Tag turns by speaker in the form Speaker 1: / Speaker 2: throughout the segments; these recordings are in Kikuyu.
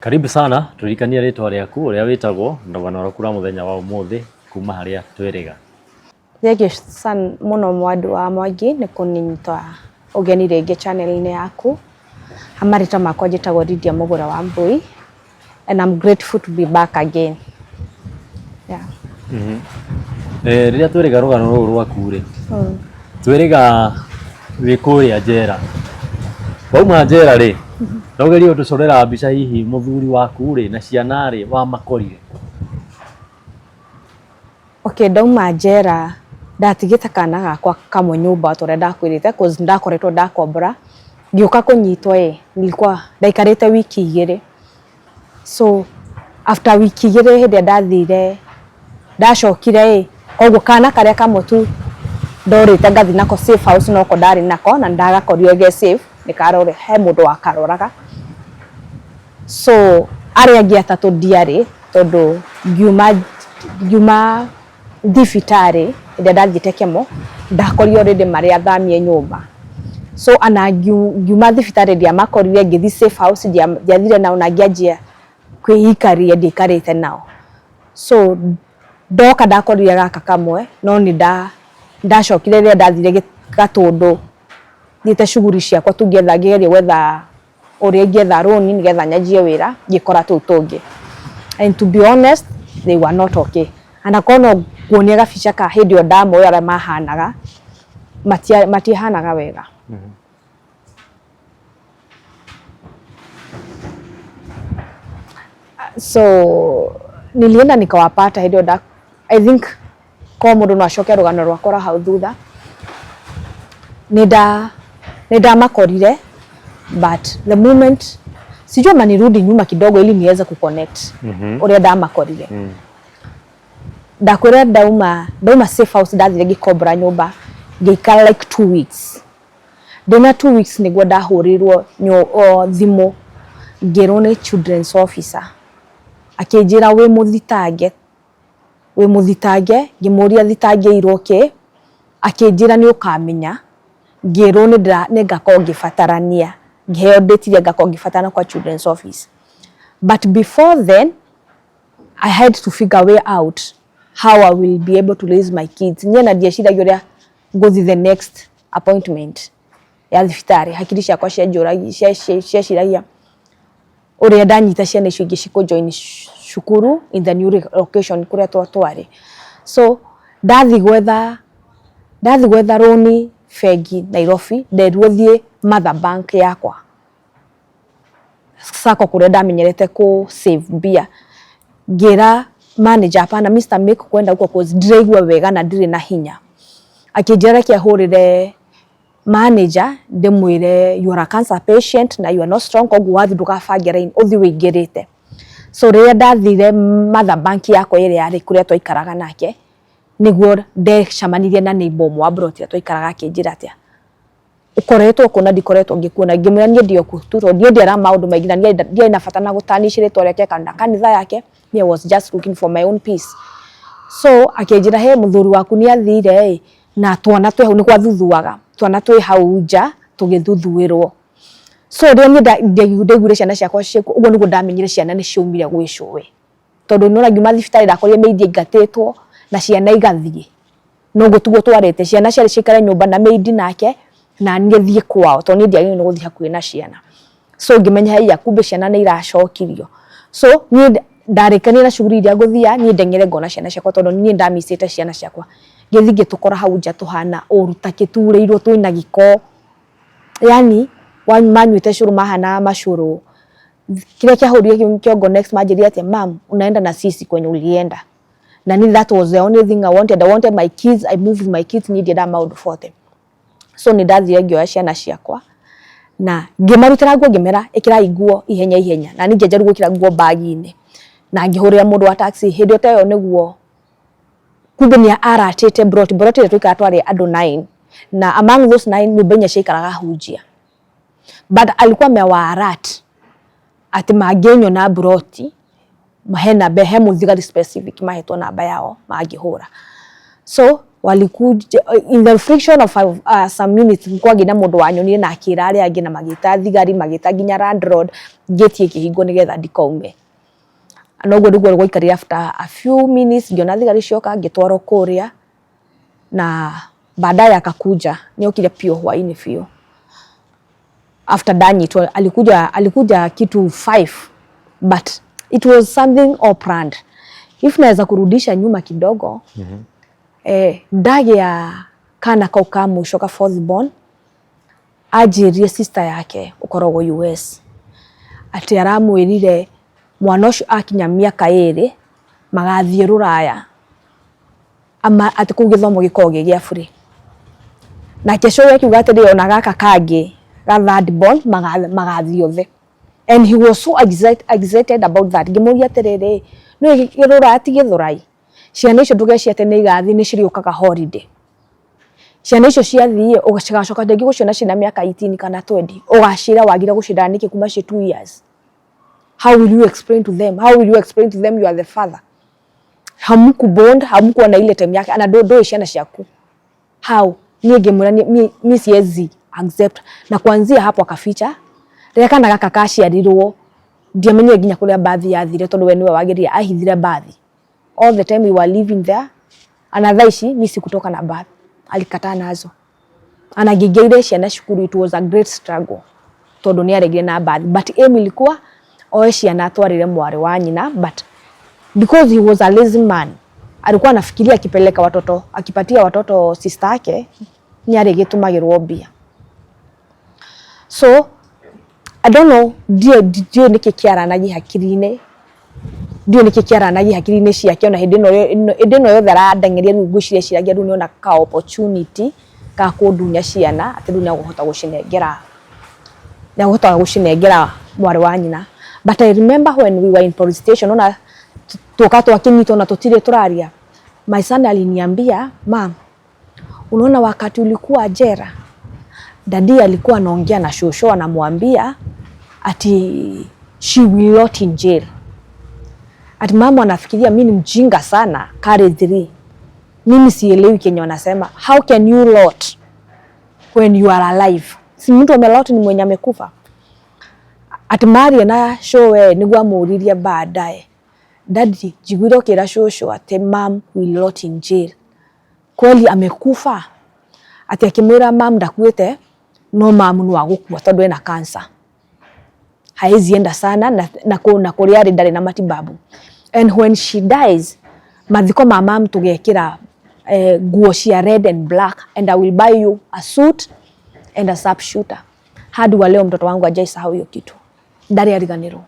Speaker 1: Karibu sana, tũririkanie rĩtwa rĩaku, ũrĩa wĩtagwo, na rũgano rwaku rwa mũthenya wa ũmũthĩ kuma harĩa twĩrĩga.
Speaker 2: Thengiũ sana mũno Mwandu wa Mwangi nĩ kũnyita ũgeni rĩngĩ channel-inĩ yaku. Marĩtwa makwa njĩtagwo Lydia Mũgũra wa Mbui and I'm grateful to be back again. Yeah.
Speaker 1: Rĩrĩa twĩrĩga rũgano rũrũ rwaku rĩ, twĩrĩga wĩ kũrĩa njera. Wauma njera rĩ, no ũgerie gũtũcorera mbica hihi mũthuri waku rĩ na ciana rĩ wamakorire?
Speaker 2: Okay, ndauma njera ndatigĩte kana gakwa kamwe nyũmba ta ũrĩa ndakwĩrĩte, cause ndakoretwo ndakombora. Ngĩũka kũnyitwo ĩ, nilikuwa ndaikarĩte wiki igĩrĩ. So after wiki igĩrĩ hĩndĩ ĩrĩa ndathire ndacokire ĩ, koguo kana karĩa kamwe tu ndorĩte ngathiĩ nako safe house noko ndarĩ nako na nĩndagakorire ge safe, nĩ he mũndũ wakaroraga. So arĩa angĩ atatũ ndiarĩ tondũ ngiuma thibitarĩ hĩndĩ ĩrĩa ndathiĩte chemo ndakorire already marĩ athamie nyũmba. So ona ngiuma thibitarĩ ndiamakorire, ngĩthiĩ safe house ndiathire nao na ngĩanjia kwĩikaria ndiaikarĩte nao. So ndoka ndakorire gaka kamwe no nĩ ndacokire rĩrĩa ndathire Gatũndũ thiĩte shughuli ciakwa tu ngĩetha ngĩgeria gwetha ũrĩa ingĩetha rũni nĩgetha nyanjie wĩra, ngĩkora tũu tũngĩ. And to be honest, they were not okay. Anakorwo no nguonie gabica ka hĩndĩ ĩyo ndamoĩ ũrĩa mahanaga, matihanaga wega. So nilienda nikawapata hĩndĩ ĩyo, I think korwo mũndũ no acoke rũgano rwakwa rwa hau thutha, nĩ ndamakorire, but the moment, sijui ama nirudi nyuma kidogo ili niweze kuconnect ũrĩa ndamakorire. Ndakwĩra ndauma safe house, ndathire ngĩkombora nyũmba, ngĩikara like 2 weeks. Ndĩna 2 weeks nĩguo ndahũrĩirwo thimũ, ngĩrwo nĩ children's officer, akĩnjĩra wĩ mũthitange, wĩ mũthitange. Ngĩmũria thitangĩirwo kĩ, akĩnjĩra nĩ ũkamenya. Ngĩrwo nĩ ngakorwo ngĩbatarania, ngĩheo date iria ngakorwo ngĩbatarania kwa children's office. But before then I had to figure a way out how I will be able to raise my kids. Niĩ na ndieciragia ũrĩa ngũthiĩ the next appointment ya thibitarĩ. Hakiri ciakwa cieciragia ũrĩa ndanyita ciana icio ingĩ cikũ join cukuru in the new location kũrĩa twarĩ. So ndathi gwetha rũni bengi Nairobi, nderirwo thiĩ mother bank yakwa, sacco, kũrĩa ndamenyerete kũ save mbia. Ngĩra manager, "Hapana, Mr. Make kwenda huko cause ndiraigua wega na ndirĩ na hinya." Akĩnjĩra reke ahũrĩre manager ndĩmwĩre, "You are a cancer patient na you are not strong, koguo wathiĩ ndũgabange line, ũthiĩ wĩingĩrĩte." So rĩrĩa ndathire mother bank yakwa ĩrĩa yarĩ kũrĩa twaikaraga nake, nĩguo ndecemanirie na neighbor ũmwe wa plot ĩrĩa twaikaraga, akĩnjĩra, "Atĩa, ũkoretwo kũ na ndikoretwo ngĩkuona?" Ngĩmwĩra niĩ ndĩ o kuo tu, tondũ niĩ ndiara maũndũ maingĩ na niĩ ndiarĩ na bata na gũtanisha rĩtwa rĩake kana kanitha yake. Me, I was just looking for my own peace. So akĩnjĩra, "He mũthuri waku nĩ athire ĩ na twana twĩ hau nĩ gwathuthuaga, twana twĩ hau nja tũgĩthuthuĩrwo." So rĩrĩa niĩ ndaiguire ciana ciakwa ciĩkuo, ũguo nĩguo ndamenyire ciana nĩ ciaumire gwĩ cũwe, tondũ nĩwona ngiuma thibitarĩ ndakorire maid aingatĩtwo na ciana igathiĩ. Noguo tiguo twarĩte, ciana ciarĩ cikare nyũmba na maid nake na niĩ thiĩ kwao, tondũ niĩ ndiagĩrĩirwo nĩ gũthiĩ hakuhĩ na ciana. So ngĩmenya haiya, kumbe ciana nĩ iracokirio. So niĩ ndarĩkania na shughuli iria ngũthiaga, niĩ ndeng'ere ngona ciana ciakwa, tondũ niĩ ndamicĩte ciana ciakwa. Ngĩthiĩ ngĩtũkora hau nja tũhana ũru ta kĩturĩirwo, twĩna gĩko, yani manyuĩte cũrũ, mahanaga macũrũ. Kĩrĩa kĩahũrire kĩongo next, manjĩrire atĩ, "Mam, unaenda na sisi kwenye ulienda." Na ni that was the only thing I wanted. I wanted my kids. I moved with my kids. Niĩ ndiendaga maũndũ bote. So nĩ ndathire ngĩoya ciana ciakwa na ngĩmarutĩra nguo, ngĩmera, "Ĩkĩrai nguo ihenya ihenya." Na niĩ ngĩanjia rĩu gwĩkĩra nguo bag-inĩ na ngĩhũrĩra mũndũ wa taxi. Hĩndĩ ĩyo ta ĩyo nĩguo kumbe nĩ aratĩte broti. Broti ĩrĩa twaikaraga twarĩ andũ nine, na among those nine nyũmba inya ciaikaraga hunjia, but alikuwa amewa-alert atĩ mangĩnyona broti hena he mũthigari specific mahetwo namba yao mangĩhũra. So Walikuja in the friction of some minutes, kwagĩ na mũndũ wanyonire na akĩra arĩa angĩ na magĩta thigari, magĩta nginya landlord, gate ĩkĩhingwo nĩgetha ndikaume. Na ũguo nĩguo gwaikarire. After a few minutes ngĩona thigari cioka, ngĩtwarwo kũrĩa na baadaye akakuja. Nĩokire biũ hwainĩ biũ after ndanyitwo. Alikuja kitu 5, but it was something all planned. If naweza kurudisha nyuma kidogo, ndagĩa kana kau ka mũico ka fourth born, anjĩrire sister yake ũkoragwo US atĩ aramwĩrire mwana ũcio akinya mĩaka 2 magathiĩ rũraya, ama atĩ kũu gĩthomo gĩkoragwo gĩ gĩa free. Nake cũwe akiuga atĩrĩ, ona gaka kangĩ ga third born magathiĩ othe, and he was so excited about that. Ngĩmũria atĩrĩrĩ, nĩ rũraya ti Gĩthũrai? Ciana icio ndũgecirie atĩ nĩ igathiĩ, nĩ cirĩũkaga holiday. Ciana icio ciathiĩ ũgacoka rĩngĩ gũciona ciĩna mĩaka 18 kana 20. Ũgacira wagire gũcira nĩkĩ kuma ciĩ 2 years? How will you explain to them? How will you explain to them you are the father? Hamuku bond, hamukuwa na ile time yake, ana ndũĩ ciana ciaku. How? Niĩ ngĩmwĩra mi siwezi accept, na kuanzia hapo akaficha. Rĩrĩa kana gaka kaciarirwo, ndiamenyire nginya kũrĩa bathi yathire, tondũ we nĩwe wagĩrire ahithire bathi all the time we were living there. Ana thaa ici mi sikutoka na bathi, alikataa nazo. Ana ngĩingĩrire ciana cukuru, it was a great struggle tondũ nĩ aregire na bathi, but aim ilikuwa oe ciana atwarĩre mwarĩ wa nyina. But because he was a lazy man, alikuwa anafikiria akipeleka watoto, akipatia watoto sister yake, nĩ arĩgĩtũmagĩrwo mbia. So I don't know, ndiũĩ nĩkĩ kĩaranagia hakiri-inĩ, ndiũĩ nĩkĩ kĩaranagia hakiri-inĩ ciake. Ona hĩndĩ ĩno yothe arandengeria, rĩu ngwĩciria ciragia rĩu nĩona ka opportunity ga kũndunya ciana, atĩ rĩu nĩegũhota gũcinengera, nĩegũhota gũcinengera mwarĩ wa nyina. But I remember when we were in police station, ona tuoka twakĩnyitwo na tũtirĩ tũraria, my son aliniambia, "Mam, unaona wakati ulikuwa jera, daddy alikuwa anaongea na shosho, anamwambia ati she will rot in jail. Ati mama anafikiria mi ni mjinga sana, carry 3, mimi sielewi kenye wanasema. How can you rot when you are alive? Si mtu amerot ni mwenye amekufa." Ati maria na showe niguo amũririe baadaye, "Daddy, njiguire ũkĩra shosho atĩ mam will rot in jail, kweli amekufa?" Ati akĩmwĩra mam ndakuĩte, no mam no agũkua tondũ ena cancer, haezi enda sana na kũrĩa arĩ ndarĩ na matibabu, and when she dies, mathiko ma mam tũgekĩra nguo cia red and black, and I will buy you a suit and a sharpshooter." Hadi wa leo mtoto wangu hajaisahau hiyo kitu, ndarĩ ariganĩrwo,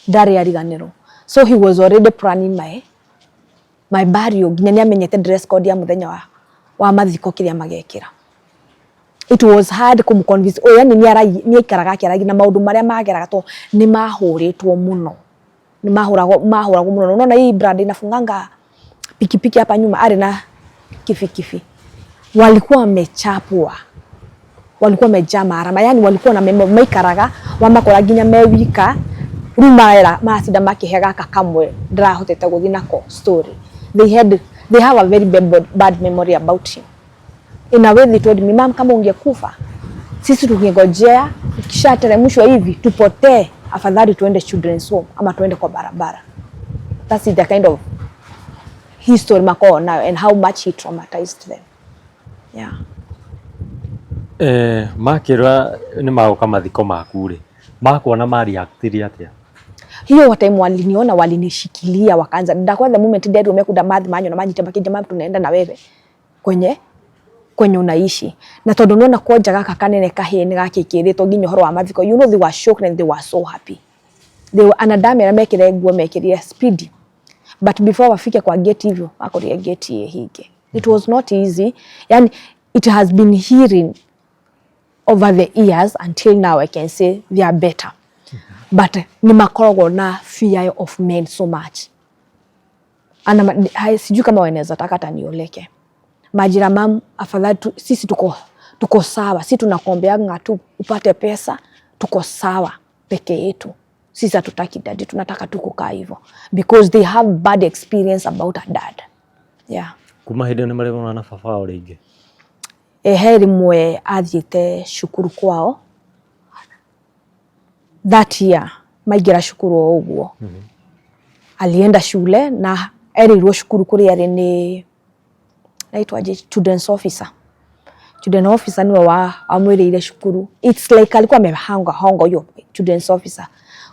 Speaker 2: ndarĩ ariganĩrwo. So he was already planning my burial, nginya nĩ amenyete dress code ya mũthenya wa mathiko kĩrĩa magekĩra. It was hard kũmconvince ũyũ, yani nĩ aikaraga akĩaragia na maũndũ marĩa mageraga, to nĩ mahũrĩtwo mũno, nĩ mahũragwo mũno. Unaona hii brand inafunganga pikipiki hapa nyuma, arĩ na kifikifi, walikuwa wamechapwa, walikuwa wamejaa marama, yani walikuwa na memo, maikaraga wamakora nginya me wika rĩu marera maratinda makĩhe gaka kamwe ndirahotete gũthiĩ nako story. They have a very bad memory about him. In a way they told me, "Mam, kama ungekufa, sisi tungengojea ukishateremshwa hivi tupotee, afadhali tuende children's home ama tuende kwa barabara." That's the kind of history makoragwo nayo and how much he traumatized them, yeah.
Speaker 1: Makĩrwa nĩ magoka mathiko maku rĩ, makuona mareactire atĩa?
Speaker 2: Hiyo time waliniona, walinishikilia, wakaanza ndakwa. The moment nderirwo mekuda mathi manyona manyita makija, "Mam, tunaenda na wewe kwenye unaishi." Na tondu nona kwonja gaka kanene kahĩĩ nĩ gakĩkĩrĩtwo nginya ũhoro wa mathiko, they were shocked and they were so happy. They were, ana ndamera mekĩre nguo, mekĩrire speed, but before wafike kwa gate hivyo makorire gate ĩhinge. It was not easy. Yani it has been healing over the years. Until now I can say they are better, but nĩ makoragwo na fear of men so much. Ana sijui kama wanaweza taka hata nioleke majira. "Mam, afadhali sisi tuko sawa, si tunakuombeanga tu upate pesa, tuko sawa peke yetu. Sisi hatutaki daddy, tunataka tu kukaa hivyo," because they have bad experience about a dad, yeah.
Speaker 1: Kuma hĩndĩ ĩyo nĩ marĩ monana na baba wao rĩngĩ?
Speaker 2: E, he rĩmwe athiĩte cukuru kwao that year, maingĩra cukuru o ũguo. Alienda shule na erĩirwo cukuru kũrĩa arĩ nĩ naitwaje children's officer. Children officer niwe wa amwĩrĩire cukuru. It's like alikuwa amehanga hongo hiyo children's officer,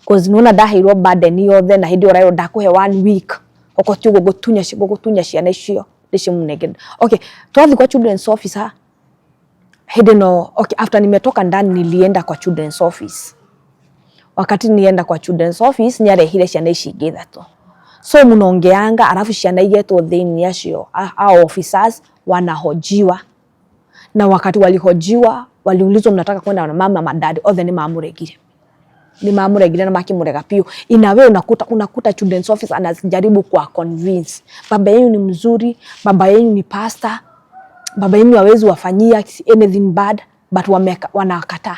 Speaker 2: cause nĩwona ndaheirwo burden yothe na hĩndĩ ĩyo ũrerwo ndakũhe one week, okorwo ti ũguo ngũtunya ciana icio ndĩcimũnengere. Okay, twathiĩ kwa children's officer hĩndĩ no, okay, after nimetoka ndani nilienda kwa children's office. Wakati nienda kwa children's office, nĩarehire ciana ici ingĩ ithatũ, so mnaongeanga, alafu ciana igetwo thĩinĩ, acio a officers wanahojiwa, na wakati walihojiwa waliulizwa, "Mnataka kwenda na mama ama daddy?" Othe nĩ mamũregire, nĩ mamũregire na makĩmũrega piũ. In a way unakuta children's office anajaribu kuwa convince, "Baba yenu ni mzuri, baba yenu ni pastor, baba yenu hawezi wafanyia anything bad," but wanakataa.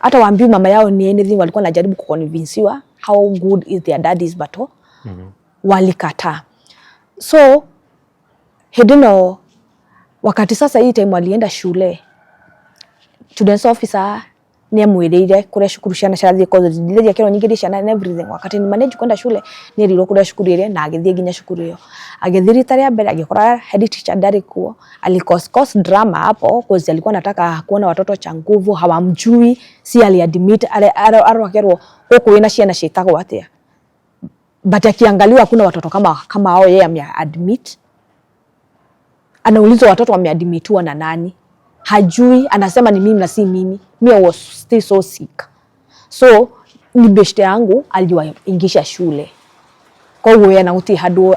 Speaker 2: Hata waambiwi mama yao ni anything, walikuwa wanajaribu kuconvinsiwa how good is their dad is, but walikataa. So hĩndĩ ĩno wakati sasa hii time walienda shule, children's officer nĩ amwĩrĩire kũrĩa cukuru ciana cirathiĩ, cause ndithagia kĩro nyingĩ ciana and everything. Wakati ni manage kwenda shule, nĩ erirwo kũrĩa cukuru ĩrĩa, na agĩthiĩ nginya cukuru ĩyo. Agĩthiĩ rita rĩa mbere, agĩkora head teacher ndarĩ kuo. Alicause cause drama hapo cause alikuwa anataka kuona watoto cha nguvu, hawamjui, si aliadmit arokerwo gũkũ wĩna ciana ciĩtagwo atĩa, but akiangaliwa hakuna watoto kama hao yeye ameadmit. Anaulizwa watoto wameadmitiwa na nani, hajui, anasema ni mimi na si mimi. Me, I was still so sick. So ni beshte yangu aliwaingisha shule, koguo ye na gutirĩ handũ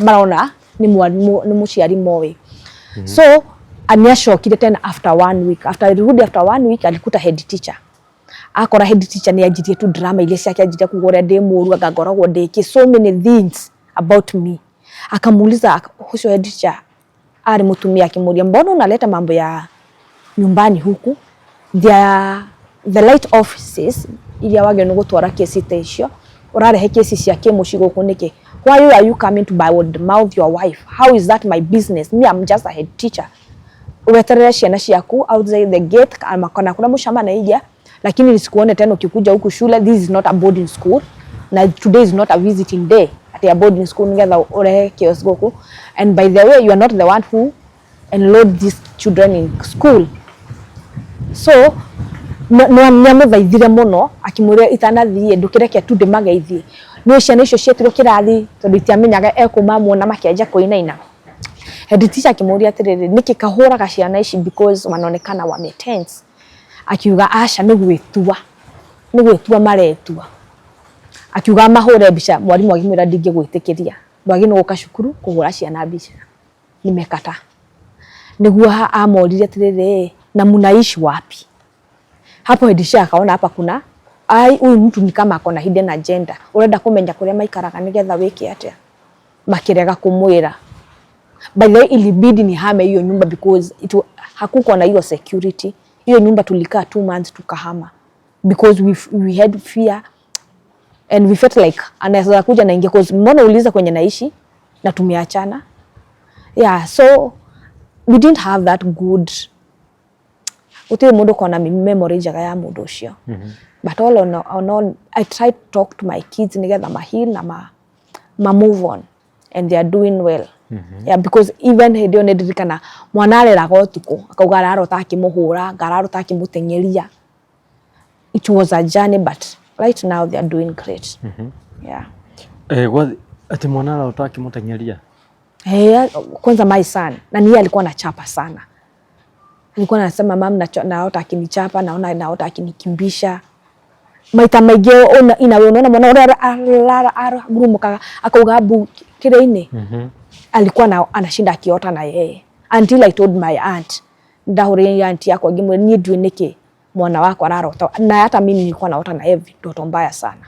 Speaker 2: marona nĩ nĩ mũciari moĩ. So nĩacokire tena after one week. After alirudi after one week, alikuta head teacher. Akora head teacher nĩ anjirie tu drama iria ciake, anjirie kuga ũrĩa ndĩ mũru, anga ngoragwo ndĩkĩ, so many things about me. Akamuuliza ũcio head teacher, arĩ mũtumia, akĩmũria, "Mbona unaleta mambo ya nyumbani huku?" The right offices iria wagĩrĩirwo nĩ gũtwara kesi ta icio, ũrarehe kesi cia kĩmũciĩ gũkũ nĩkĩ? Why are you coming to bad mouth your wife? How is that my business? Me, I'm just a head teacher. Weterere ciana ciaku outside the gate ama kana kuna mũcemanagia, lakini nisikuone tena ukikuja huku shule. This is not a boarding school na today is not a visiting day at a boarding school nigetha urehe chaos gũkũ. And by the way, you are not the one who enrolled these children in school. So nĩamũthaithire mũno, akĩmwĩra, "Itanathiĩ, ndũkĩreke tu ndĩmageithie." Nĩ ciana icio cietirwo kĩrathi tondũ itiamenyaga ekũmamuona, makĩanjia kũinaina. Head teacher akĩmũria atĩrĩrĩ, "Nĩkĩ kahũraga ciana ici, because wanaonekana wame tense?" Akiuga, "Aca, nĩ gwĩtua, nĩ gwĩtua maretua." Akiuga mahũre mbica. Mwarimũ akĩmwĩra, "Ndingĩgwĩtĩkĩria, ndwagĩrĩirwo gũka cukuru kũhũra ciana mbica." Nimekata nĩguo amoririe atĩrĩrĩ, "Na mnaishi wapi?" Hapo head teacher akaona hapa kuna ai, huyu mtu ni kama akona hidden agenda, urenda kumenya kuria maikaraga nigetha wike atia. Makirega kumwira. By the way, ilibidi nihame hiyo nyumba because hakukuwa na hiyo security. Hiyo nyumba tulikaa 2 months, tukahama because we had fear and we felt like anaweza kuja na ingia, cause mbona uliza kwenye naishi na tumeachana? Yeah, so we didn't have that good, gũtirĩ mũndũ kona memory njega ya mũndũ ũcio. But all on all, I try to talk to my kids nigetha ma heal na ma move on, and they are doing well. Yeah, because even hĩndĩ ĩyo nĩndirikana mwana areraga ũtukũ akauga ararota akĩmũhũra, nga ararota akĩmũteng'eria. It was a journey, but right now they are doing great, yeah.
Speaker 1: Eh, atĩ mwana ararota akĩmũteng'eria?
Speaker 2: Hey, kwanza my son, na niye alikuwa anachapa sana. Alikuwa anasema, "Mam, naota akinichapa, naona naota akinikimbisha." Maita maingĩ inawe unaona mwana ũrĩa aragurumukaga akauga mbu kĩrĩa-inĩ. Alikuwa anashinda akiota na yeye until I told my aunt. Ndahũrĩire aunt yakwa ngĩmwĩra, "Niĩ ndiũĩ nĩkĩ mwana wakwa ararota, na hata mimi nilikuwa naota na yeye ndoto mbaya sana,"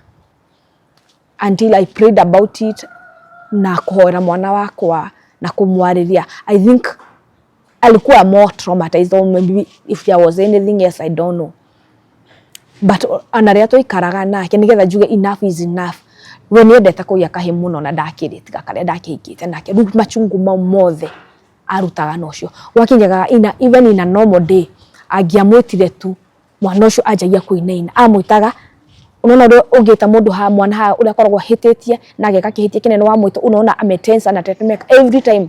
Speaker 2: until I prayed about it na kuhoera mwana wakwa na kumwarĩria. I think alikuwa more traumatized, or maybe if there was anything else, I don't know, but ona rĩrĩa twaikaraga nake nigetha njuge enough is enough. We nĩendete kũgĩa kahĩ mũno na ndakĩrĩ tiga karĩa ndakĩhikĩte nake. Rĩu machungu mau mothe arutaga na ũcio. Gwakinyaga even in a normal day, angĩamwĩtire tu, mwana ũcio anjagia kũinaina. Amwĩtaga, unaona ũrĩa ũngĩta mũndũ ha mwana haha ũrĩa akoragwo ahĩtĩtie na ageka kĩhĩtia kĩnene, wamwĩta unaona ametensa, anatetemeka every time.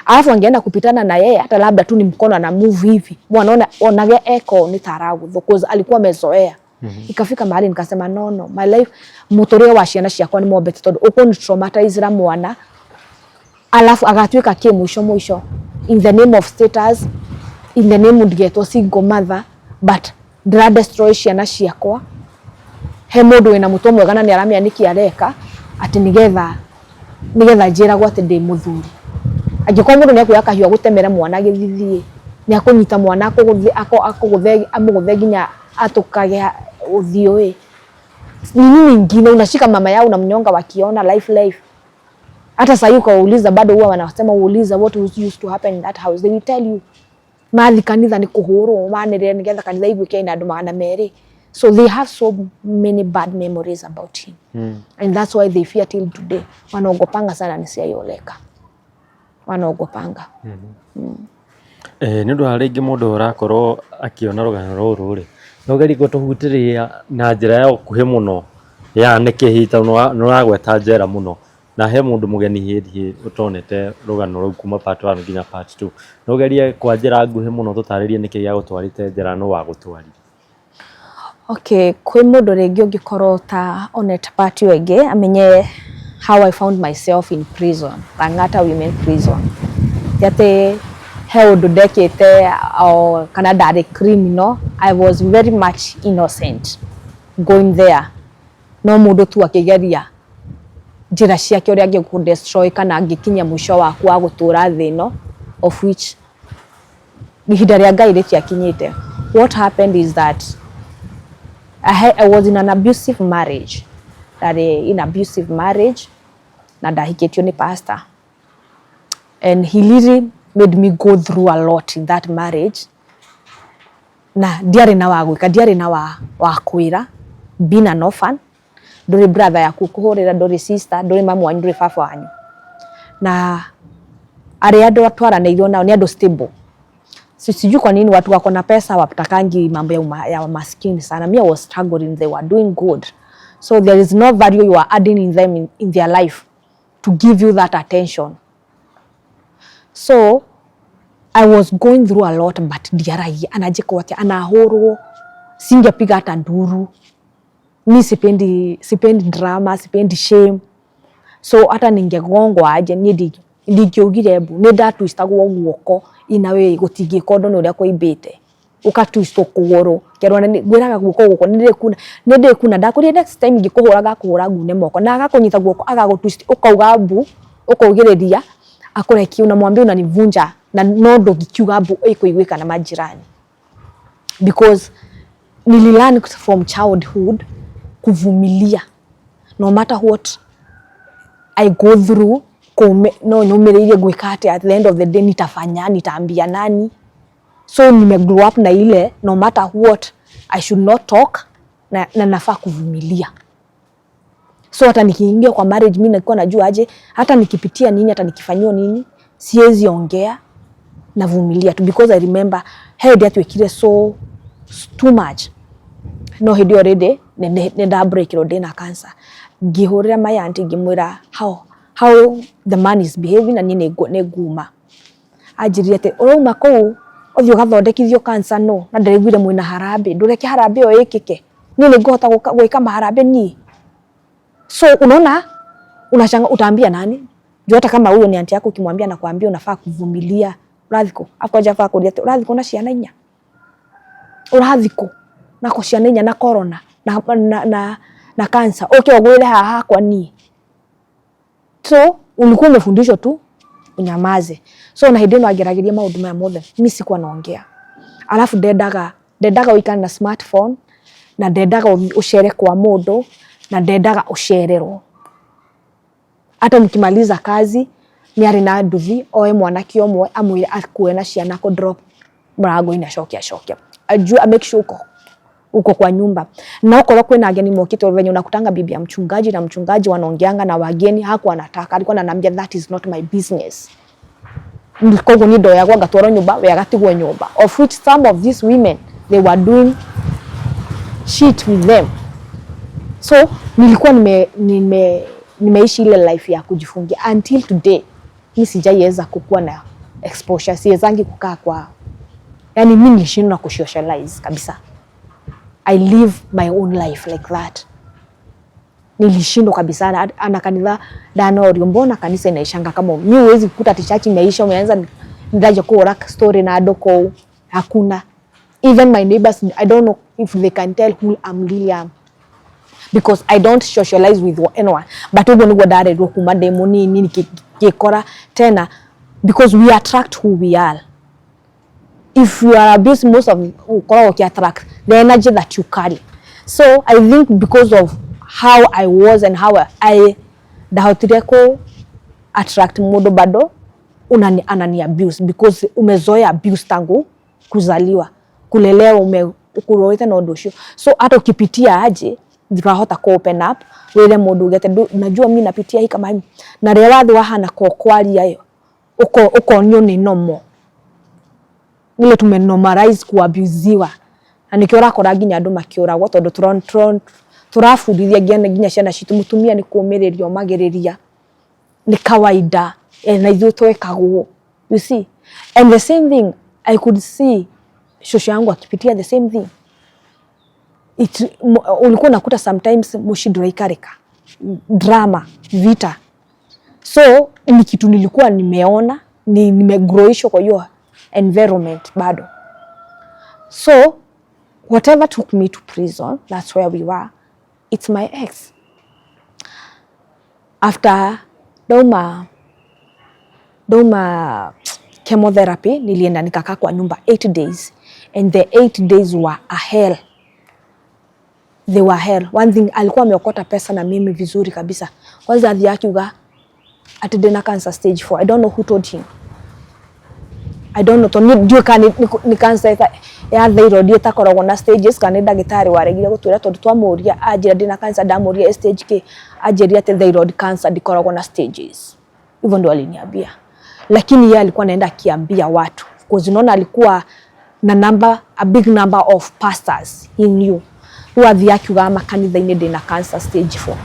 Speaker 2: Alafu angeenda kupitana na yeye, hata labda tu ni mkono ana move hivi, mwana onage eko nĩ ta aragũthwo, 'cause alikuwa amezoea. Ikafika mahali nikasema, No, no, my life, mũtũrĩre wa ciana ciakwa nĩ mombete, tondũ ũkũni traumatizera mwana, alafu agatuĩka kĩ mũico mũico, in the name of status, in the name ndigetwo single mother, but ndĩra destroy ciana ciakwa. He mũndũ wĩna mũtwe mwega na nĩ aramenya nĩkĩ areka, atĩ nĩgetha njĩragwo atĩ ndĩ mũthuri? Angĩkorwo mũndũ nĩ akuoya kahiũ agũtemere mwana gĩthithi, nĩ akũnyita mwana akũgũthe, amũgũthe nginya atũkage ũthiũ ĩ, nini nyingine unashika mama yao unamnyonga wakiona life life. Hata sahii ukawauliza, bado huwa wanasema, uuliza what was used to happen in that house, they will tell you mathi kanitha nĩ kũhũrwo manĩrĩre nĩgetha kanitha iguĩke ina andũ 200. So they have so many bad memories about him and that's why they fear till today. Wanaogopanga sana nisiaioleka, wanaogopanga.
Speaker 1: Nĩ ũndũ wa rĩngĩ mũndũ ũrakorwo akĩona rũgano rũrũ rĩ, no ũgerie gũtũhutĩria na njĩra ya ũkuhĩ mũno ya nĩkĩ hihi tondũ nĩ ũragweta njera mũno, na he mũndũ mũgeni hihi ũtonete rũgano rũu kuma part 1 nginya part 2, no ũgerie kwa njĩra nguhĩ mũno tũtarĩrie nĩkĩ gĩagũtwarĩte njera, nũ wagũtwarire?
Speaker 2: Okay, kwĩ mũndũ rĩngĩ ũngĩkorwo ta onete part ĩyo ĩngĩ, amenye how I found myself in prison, Lang'ata Women Prison. Ti atĩ he ũndũ ndekĩte o kana ndarĩ criminal. I was very much innocent going there, no mũndũ tu akĩgeria njĩra ciake ũrĩa angĩkũ destroy kana angĩkinyia mũico waku wa gũtũra thĩ ĩno, of which ihinda rĩa Ngai rĩtiakinyĩte. What happened is that I was in an abusive marriage. Ndarĩ in abusive marriage na ndahikĩtio nĩ pastor, and he really made me go through a lot in that marriage, na ndiarĩ na wa gwĩka, ndiarĩ na wa kwĩra. Being an orphan, ndũrĩ brother yaku kũhũrĩra, ndũrĩ sister, ndũrĩ mamu wanyu, ndũrĩ baba wanyu, na arĩa andũ twaranĩirio nao nĩ andũ stable. Si sijui kwa nini watu wako na pesa watakangi mambo ya maskini sana. Me, I was struggling, they were doing good, so there is no value you are adding in them in their life to give you that attention. So I was going through a lot, but ndiaragia anajikwo atia anahũrwo, singepiga hata nduru. Mi sipendi drama, sipendi shame, so hata ningegongwa aje, niĩ ndingĩaugire mbu. Nĩ ndatwistagwo guoko ina wĩ gũtingĩka ũndũ nĩ ũrĩa kũimbĩte, ũgatwistwo kũgũrũ kerwo ngwĩraga guoko gũkũ nĩ ndĩkuna ndakũria. Next time ngĩkũhũra, ngakũhũra ngune moko, na agakũnyita guoko, agagũtwist, ũkauga mbu, ũkaugĩrĩria, akũrekia, unamwambia unanivunja, na no ndũngĩkiuga mbu ĩkũiguĩka na majirani, because nililearn from childhood kuvumilia no matter what I go through. Kũme, no nyũmĩrĩirie gwĩka atĩa? At the end of the day nitafanya, nitaambia nani? So nime grow up na ile no matter what I should not talk na nafaa kuvumilia. So hata nikiingia kwa marriage, mi nilikuwa najua aje, hata nikipitia nini, hata nikifanyiwa nini, siwezi ongea, navumilia tu, because I remember he hĩndĩ atuĩkire so too much. No hĩndĩ ĩyo already nĩ ndabreakirwo ndĩna cancer. Ngĩhũrĩra my auntie, ngĩmwĩra how the man is behaving na niĩ nĩ nguma. Anjĩrire atĩ ũrauma kũu ũthiĩ ũgathondekithio cancer, no na ndĩraiguire mwĩna harambĩ, ndũreke harambĩ ĩyo ĩkĩke. Niĩ nĩ ngũhota gwĩka maharambĩ niĩ? So unaona, unashanga utaambia nani, juu hata kama huyo ni auntie yako, ukimwambia nakwambia unafaa kuvumilia. Ũrathiĩ akwanja baa kũria atĩ ũrathiĩ na ciana inya, ũrathiĩ kũ nako ciana inya na corona na cancer, ũke ũgwĩre haha hakwa niĩ? So ulikuwa umefundishwa tu unyamaze. So na hĩndĩ ĩno angeragĩria maũndũ maya mothe, mi sikuwa naongea. Alafu ndendaga ũikare na smartphone, na ndendaga ũcere kwa mũndũ, na ndendaga ũcererwo. Hata mkimaliza kazi, nĩ arĩ na nduthi, oe mwanake ũmwe, amwĩre akue na ciana, akũ drop mũrango-inĩ, acoke ajue, make sure uko. Uko kwa nyumba na ukorwo kwina ageni mokite, venye unakutanga bibi ya mchungaji na mchungaji wanaongeanga na wageni, hakuwa anataka. Alikuwa ananiambia, "That is not my business." Koguo ni ndoyagwo ngatwarwo nyumba, we agatigwo nyumba, of which some of these women, they were doing shit with them. So nilikuwa nimeishi ile life ya kujifungia. Until today mi sijaiweza kukuwa na exposure, siwezangi kukaa kwa, yani mi nilishindwa kusocialize kabisa. I live my own life like that. Nilishindwa kabisa. Ana kanitha ndanorio, mbona kanisa inaishanga kama mi huwezi kukuta ati church imeisha, umeanza ndaje kura story na andũ kũu, hakuna. Even my neighbors, I don't know if they can tell who I'm really am because I don't socialize with anyone, but ũguo nĩguo ndarerirwo kuma ndĩ mũnini ngĩkora tena, because we attract who we are. If you are abused, most of ukoragwo ũkĩ-attract the energy that you carry. So I think because of how I was and how I ndahotire ku attract mũndũ bado unani, anani abuse, because umezoea abuse tangu kuzaliwa, kulelewa, ume ukuroete na ũndũ ũcio. So hata ukipitia aje, ndũrahota ku open up wĩre mũndũ ugete, "Najua mi napitia hii kama hii." Na rĩrĩa wathi wahana ko kwaria ĩyo, ukonio nĩ normal, ile tumenormalize kuabusiwa, na nikĩo ũrakora nginya andũ makĩũragwo, tondũ tũrabundithia nginya ciana citũ, mũtumia nĩ kũũmĩrĩria ũmagĩrĩria, nĩ kawaida, na ithuĩ twekagwo, you see. And the same thing, I could see shosho yangu akipitia the same thing. Ulikuwa unakuta sometimes muci ndũraikarĩka, drama, vita. So ni kitu nilikuwa nimeona, ni nimegrowishwa kwa hiyo environment bado. So whatever took me to prison, that's where we were, it's my ex. After ndauma chemotherapy, nilienda nikakaa kwa nyumba 8 days, and the 8 days were a hell. They were hell. One thing, alikuwa ameokota pesa na mimi vizuri kabisa. Kwanza athi akiuga ati ndina cancer stage 4. I don't know who told him, I don't know, tondu ndiũĩ kana nĩ cancer ya thyroid ĩtakoragwo na stages, kana nĩ ndagĩtarĩ waregire gũtwĩra, tondũ twamũria anjĩra ndĩna cancer, ndamũria stage k, anjĩrire atĩ thyroid cancer ndikoragwo na stages. Hivyo ndio aliniambia, lakini yeye alikuwa anaenda akiambia watu, because unaona alikuwa na number, a big number of pastors he knew. Rĩu athiĩ akiugaga makanitha-inĩ ndĩna cancer stage 4.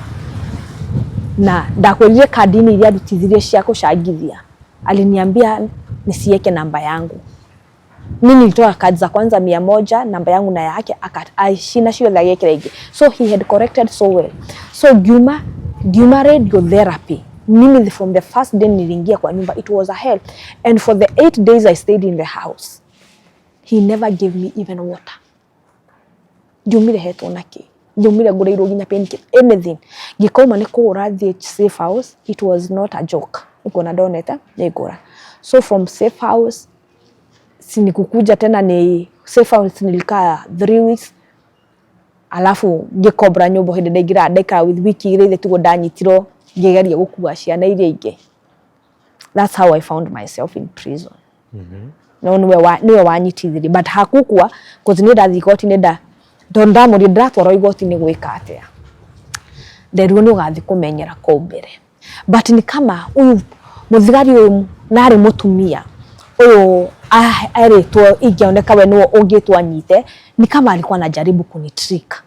Speaker 2: Na ndakwĩrire kadi-inĩ iria arutithirie cia kũcangithia, aliniambia nisiweke namba yangu. Mi nilitoa kadi za kwanza 100, namba yangu na yake, akashina ciothe agĩkĩra ingĩ. So he had corrected so well. So ngiuma radiotherapy, mimi from the first day niliingia kwa nyumba, it was a hell, and for the 8 days I stayed in the house, he never gave me even water. Ndiumire hetwo naki, ndiumire ngũrĩirwo nginya painkiller, anything. Ngĩkauma nĩ kũgũra thiĩ safe house. It was not a joke, nĩkuona ndonete nĩ ngũra. So from safe house, si nikukuja tena ni safe house, nilikaa 3 weeks, alafu ngĩkombora nyũmba. Hĩndĩ ndaingĩra ndaikara with wiki 2 ithe tiguo ndanyitirwo ngĩgeria gũkua ciana iria ingĩ. That's how I found myself in prison. No niwe wanyitithirie, but hakukua, cause niĩ ndathiĩ igoti-inĩ, nda tondũ ndamũria ndĩratwarwo igoti-inĩ gwĩka atĩa, nderirwo nĩ ũgathiĩ kũmenyera kũu mbere. But ni kama ũyũ mũthigari ũyũ narĩ mũtumia ũyũ erĩtwo ingĩoneka we nĩwe ũngĩtwo anyite, ni kama alikuwa anajaribu kunitrick,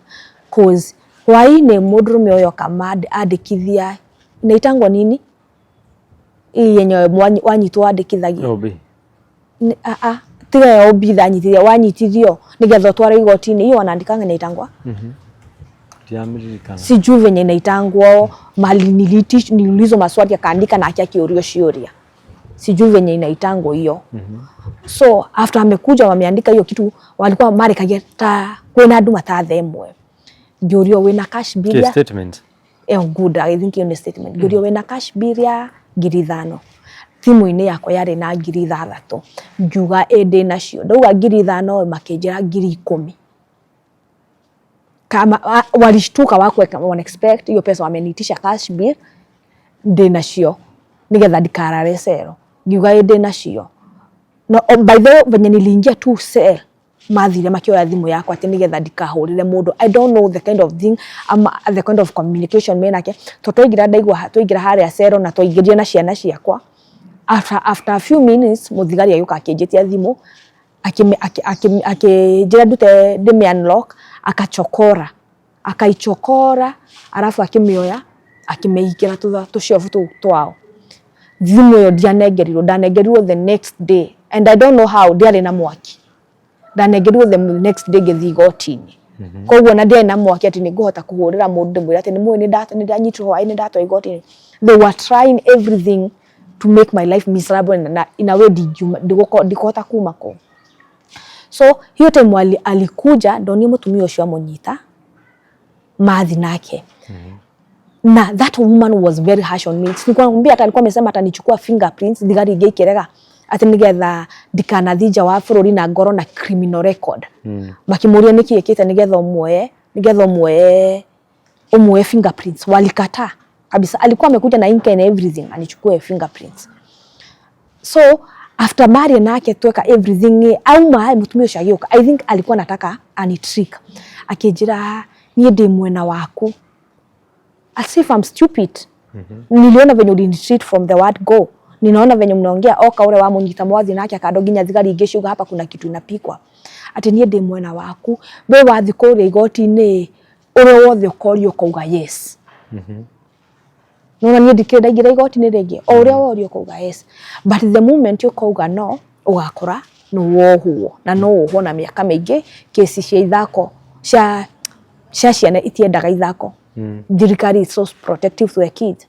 Speaker 2: cause hwaĩ-inĩ mũndũrũme ũyũ oka andĩkithia, inaitangwo nini hii yenye wanyitwo wandĩkithagia?
Speaker 1: OB.
Speaker 2: Tiga ya OB, thanyitithia wanyitithio nigetha ũtware igoti-inĩ, hiyo wanaandikanga inaitangwa?
Speaker 1: Ndiramĩririkana.
Speaker 2: Sijui venye inaitangwo. Mali niliulizwa maswali akaandika na akiurio ciũria, sijui venye inaitangwo hiyo. So after amekuja wameandika hiyo kitu, walikuwa marekagia ta kwĩna andũ matatha ĩmwe, ngĩũrio wĩna cash bill
Speaker 1: Case
Speaker 2: ya
Speaker 1: statement.
Speaker 2: Eh, good, I think hiyo ni statement. Ngĩũrio wĩna cash bill ya 5,000. Thimũ-inĩ yakwa yarĩ na 6,000. Ngiuga ĩ ndĩ nacio. Ndauga 5,000, makĩnjĩra 10,000. Kama walishtuka, wako wana expect hiyo pesa wameniitisha cash bill ndĩ nacio nigetha ndikarare cero. Ngiuga ĩ ndĩ nacio. No, oh, by the way, venye niliingia tu cell, Mathire makĩoya thimũ yakwa atĩ nĩgetha ndikahũrĩre mũndũ. I don't know the kind of thing ama the kind of communication menake, to twaingĩra, ndaigua twaingĩra harĩa cero na twaingĩrire na ciana ciakwa. After a few minutes, mũthigari agĩũka akĩnjĩtia thimũ, akĩnjĩra ndute ndĩmĩ unlock, akachokora, akaichokora, arabu akĩmĩoya, akĩmĩhingĩra tũciobu tũu twao. Thimũ ĩyo ndianengerirwo, ndanengerirwo the next day, and I don't know how ndiarĩ na mwaki. Ndanengerirwo the next day ngĩthiĩ igoti-inĩ. Koguo na ndiarĩ na mwaki atĩ nĩngũhota kũhũrĩra mũndũ ndĩmwĩre atĩ nĩmũĩ nĩndanyitirwo hwaĩ, nĩndatwarwo igoti-inĩ. They were trying everything to make my life miserable, na in a way ndingiuma, ndikũhota kuma kũu. So hiyo time alikuja, ndonire mũtumia ũcio amũnyita mathi nake, na that woman was very harsh on me. Nilikuwa nakwambia hata alikuwa amesema atanichukua fingerprints, thigari ingĩ ikĩrega, atĩ nĩgetha ndikanathiĩ nja wa bũrũri na ngorwo na criminal record. Makĩmũria nĩkĩ ĩkĩte nĩgetha ũmuoye fingerprints. Walikataa kabisa. Alikuwa amekuja na ink and everything anichukue fingerprints. So after Maria nake tweka everything, auma, mũtumia ũcio agĩũka. I think alikuwa anataka ani trick. Akĩnjĩra, "Niĩ ndĩ mwena waku," as if I'm stupid. "Niliona venye ulinitreat from the word go. Ninaona venye mnaongea oka ule wa munyita mwathi nake akando nginya thigari ingĩ ciuga hapa kuna kitu inapikwa." Ati niĩ ndĩ mwena waku, we wathi kũrĩa igoti-inĩ, ũrĩa wothe ũkorio ũkauga yes. Nona niĩ ndikĩrĩ ndaingĩra igoti-inĩ rĩngĩ, o ũrĩa worio ũkauga yes, but the moment ũkauga no, ũgakora nĩ wohwo, na no wohwo na mĩaka mĩingĩ. Kesi cia ithako cia ciana itiendaga ithako. Thirikari is so protective to the kids.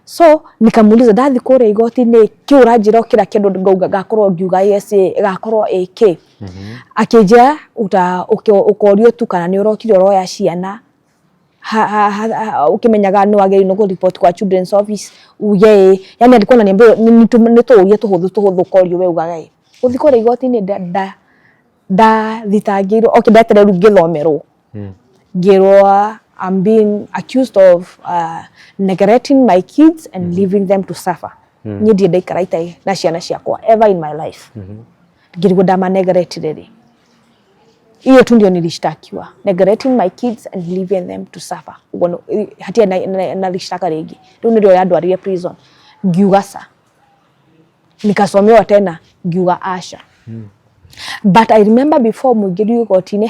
Speaker 2: So nikamuuliza, ndathi kũrĩa igoti-inĩ, kĩ ũranjĩra kĩra kĩndũ ngauga ngakorwo ngiuga yes, ĩgakorwo ĩkĩ? Akĩnjĩra ũkorio tu kana nĩ ũrokire ũroya ciana ũkĩmenyaga nĩ wagĩrĩirwo nĩ kũ kwa children's office uge ĩ. Yani alikuwa ananiambia nĩ tũũria tũhũthũ tũhũthũ ũkorio, we ugaga ĩ. Gũthiĩ kũrĩa igoti-inĩ ndathitangĩirwo, okay, ndeterera rĩu ngĩthomerwo, ngĩrwo I'm being accused of neglecting my kids and leaving them to suffer. Niĩ ndirĩ ndaikara itarĩ na ciana ciakwa ever in my life. Ngĩrigwo ndama-neglectire rĩ. Hiyo tu ndio nilishtakiwa, neglecting my kids and leaving them to suffer. Ũguo hatirĩ na rishtaka rĩngĩ. Rĩu nĩrĩo yandwarire prison. Ngiuga ca, nikasomewa tena, ngiuga aca. But I remember before mũingĩrio igoti-inĩ,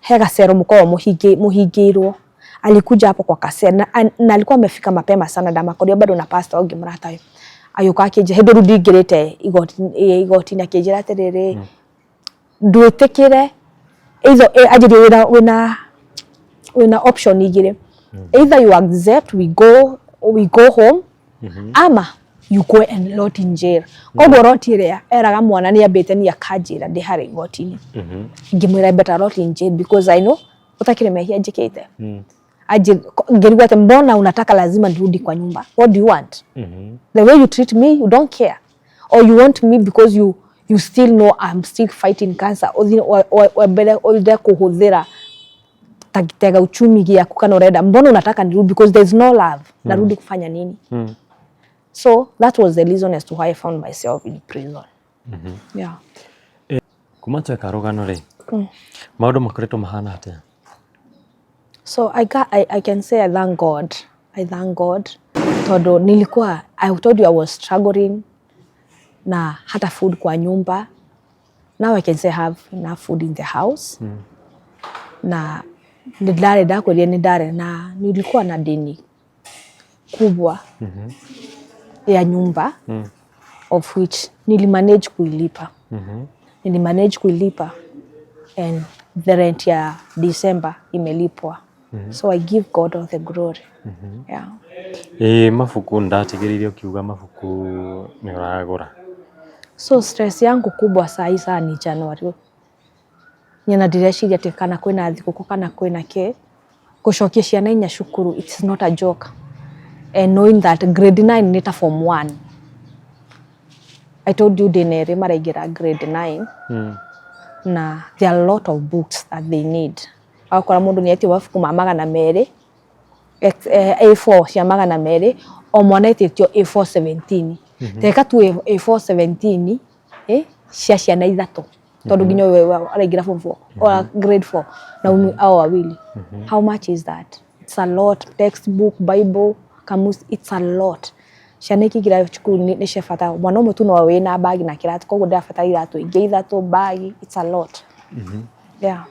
Speaker 2: hega cero mũkoragwo mũhingĩirwo. Alikuja hapo kwa kasero na alikuwa amefika mapema sana. Ndamakorio bado na pastor ũngĩ mũratayo. Agĩũka akĩnjĩra, hĩndĩ rĩu ndingĩrĩte igoti-inĩ, akĩnjĩra atĩrĩrĩ, ndwĩtĩkĩre either anjĩrie wĩna option igĩrĩ: either you accept we go home, ama you go and rot in jail. Koguo rot ĩrĩa eraga mwana nĩ ambĩte ni akanjĩra ndĩ harĩa igoti-inĩ. Ngĩmwĩra, "Better rot in jail because I know utakĩrĩ mehia njĩkĩte." Ngĩrigwo atĩ mbona unataka lazima nirudi kwa nyumba? What do you want? The way you treat me, you don't care, or you want me because you still know I'm still fighting cancer? Ũthiĩ mbere ũrende kũhũthĩra ta kitega uchumi gĩaku, kana ũrenda, mbona unataka nirudi? Because there is no love. Narudi kufanya nini? So that was the reason as to why I found myself in prison, yeah.
Speaker 1: Kuma tweka rũgano rĩ, maũndũ makoretwo mahana atĩa?
Speaker 2: So I can say I thank God. I thank God. Todo nilikuwa, I told you I was struggling na hata food kwa nyumba. Now I can say I have enough food in the house. Na nĩ ndakwĩrire nĩ ndarĩ na nilikuwa na deni kubwa ya nyumba, of which nilimanage kuilipa. Nilimanage kuilipa and the rent ya December imelipwa. So I give God all the glory. Yeah.
Speaker 1: Ĩ mabuku, ndatigĩrĩire ũkiuga mabuku nĩ ũragũra.
Speaker 2: So stress yangu kubwa saa hii saa ni January. Nyina ndireciria atĩ kana kwĩna thigũkũ kana kwĩna kĩ, gũcokia ciana inya cukuru, it's not a joke. And knowing that grade 9 nĩ ta form 1. I told you ndĩna erĩ maraingĩra grade 9, na there are a lot of books that they need. Wakora mũndũ nĩ etio mabuku ma 200, A4 cia 200, o mwana etĩtio A4 17. Teka tu A4 17 cia ciana ithatũ. Tondu nginya ũyũ araingĩra form 4 or grade 4 na umi ao wawili. How much is that? It's a lot. Textbook, Bible, kamus, it's a lot. Ciana ikĩingĩra cukuru nĩ cia bata. Mwana ũmwe tu no wĩna bagi na kĩratũ, koguo ndĩrabatara iratũ ingĩ ithatũ, bagi. It's a lot, yeah.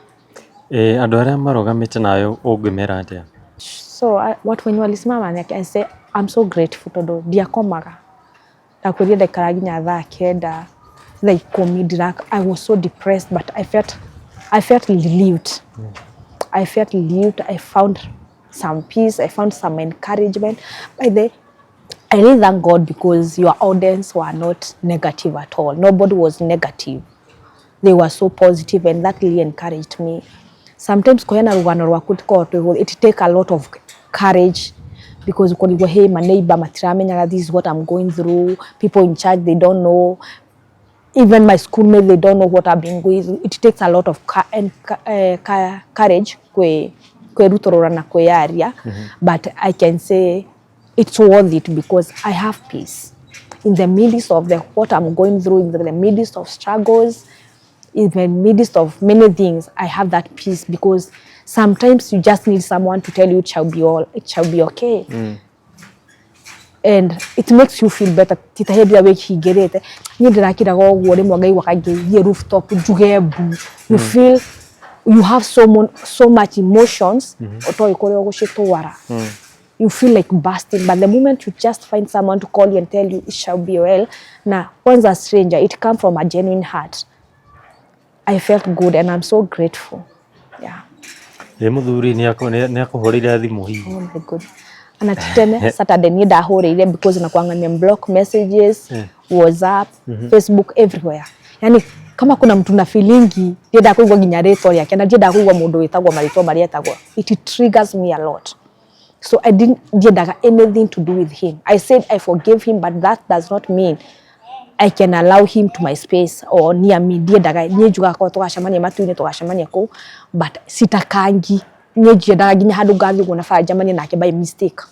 Speaker 1: Andũ arĩa marũgamĩte nayo ũngĩmera atĩa?
Speaker 2: So watu wenye walisimama, I say I'm so grateful, tondu ndiakomaga. Ndakwĩrire ndaikara nginya thaa 9, thaa 10 ndira. I was so depressed, but I felt relieved. I felt relieved. I found some peace. I found some encouragement. By the I really thank God because your audience were not negative at all. Nobody was negative. They were so positive, and that really encouraged me. Sometimes kuheana rũgano rwaku tũkoragwo twĩ, it take a lot of courage, because ũkorigwo, hey, my neighbor matiramenyaga this is what I'm going through. People in church, they don't know. Even my schoolmates, they don't know what I've been going through. It takes a lot of courage kwĩrutũrũra na kwĩyaria, but I can say it's worth it because I have peace in the midst of the what I'm going through, in the midst of struggles, in the midst of many things. I have that peace because sometimes you just need someone to tell you it shall be all, it shall be okay. And it makes you feel better. Tita hĩndĩ ĩrĩa wĩhingĩrĩte, niĩ ndĩrakiraga ũguo, rĩmwe ngaigua kaingĩ rooftop njuge mbu. You feel you have so much emotions ũtoĩ kũrĩa ũgũcitwara. You feel like bursting, but the moment you just find someone to call you and tell you it shall be well, na kwanza a stranger, it come from a genuine heart, I felt good and I'm so grateful, yeah.
Speaker 1: Ĩ mũthuri nĩ akũhũrĩire thimũ hihi?
Speaker 2: Oh my God. Ana tene Saturday niĩ ndahũrĩire, because nakwanga block messages, WhatsApp, Facebook, everywhere. Yani kama kuna mtu na feelingi ndienda kuigua nginya rĩtwa rĩake, na ndiendaga kuigua mũndũ wĩtagwo marĩtwa marĩa etagwo. It triggers me a lot. So I didn't, ndiendaga anything to do with him. I said I forgive him, but that does not mean I can allow him to my space or near me. Ndiendaga. Niĩ njugaga korwo tũgacemania matu-inĩ, tũgacemania kũu, but sitakangi. Niĩ ndiendaga nginya handũ ngathiĩ ũguo na bara njemanie nake by mistake.